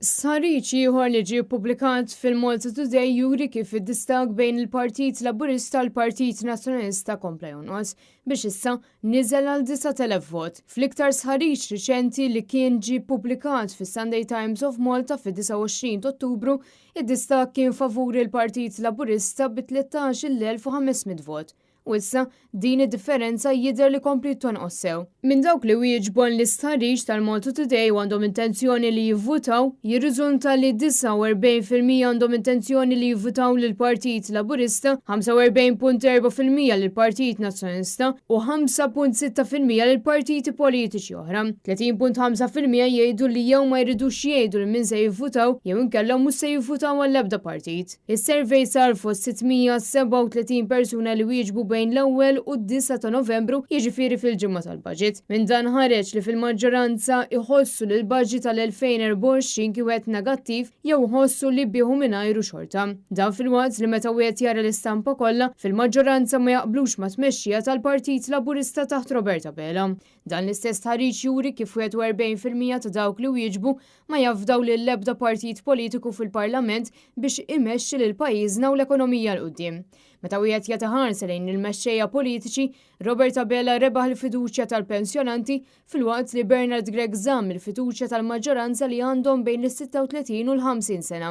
Stħarriġ ieħor li ġie ppubblikat fil-Malta Today juri kif id-distakk bejn il-Partit Laburista u l-Partit Nazzjonalista kompla jonqos biex issa niżel għal 9,000 vot. Fl-iktar stħarriġ riċenti li kien ġie ppubblikat fis-Sunday Times of Malta fid-29 t'Ottubru, id-distakk kien favur il-Partit Laburista bi 13,500 vot. U issa, din id-differenza jidher li kompliet tonqos sew. Minn dawk li wieġbu għall-istħarriġ tal-Malta Today u għandhom intenzjoni li jivvutaw, jirriżulta li 49% għandhom intenzjoni li jivvutaw lill-Partit Laburista, 45.4% lill-Partit Nazzjonalista u 5.6% lil partiti politiċi oħra. 30.5% jgħidu li jew ma jridux jgħidu lil min se jivvutaw jew inkella mhux se jivvutaw għall-ebda partit. Is-survey sar fost 637 persuna li wieġbu bejn l-ewwel u d-disgħa ta' Novembru, jiġifieri fil-ġimgħa tal-budget. Minn dan ħareġ li fil-maġġoranza jħossu li l-budget tal-2024 kien wieħed negattiv jew iħossu li bih u mingħajru xorta. Dan filwaqt li meta wieħed jara l-istampa kollha, fil-maġġoranza ma jaqblux mat-tmexxija tal-Partit Laburista taħt Robert Abela. Dan l-istess stħarriġ juri kif 41% ta' dawk li wieġbu ma jafdaw lill-ebda partit politiku fil-Parlament biex imexxi lil pajjiżna u l-ekonomija 'l quddiem. Meta wieħed jagħti ħarsa lejn il-mexxejja politiċi, Robert Abela rebaħ il-fiduċja tal-pensjonanti filwaqt li Bernard Grech żamm il-fiduċja tal-maġġoranza li għandhom bejn is-36 u l-50 sena.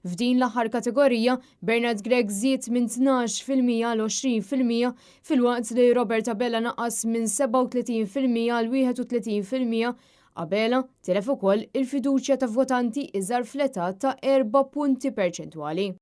F'din l-aħħar kategorija, Bernard Grech żied minn 12% għal 20% filwaqt li Robert Abela naqas minn 37% għal 31%. Abela tilef ukoll il-fiduċja ta' votanti iżgħar fl-età ta' erba' punti perċentwali.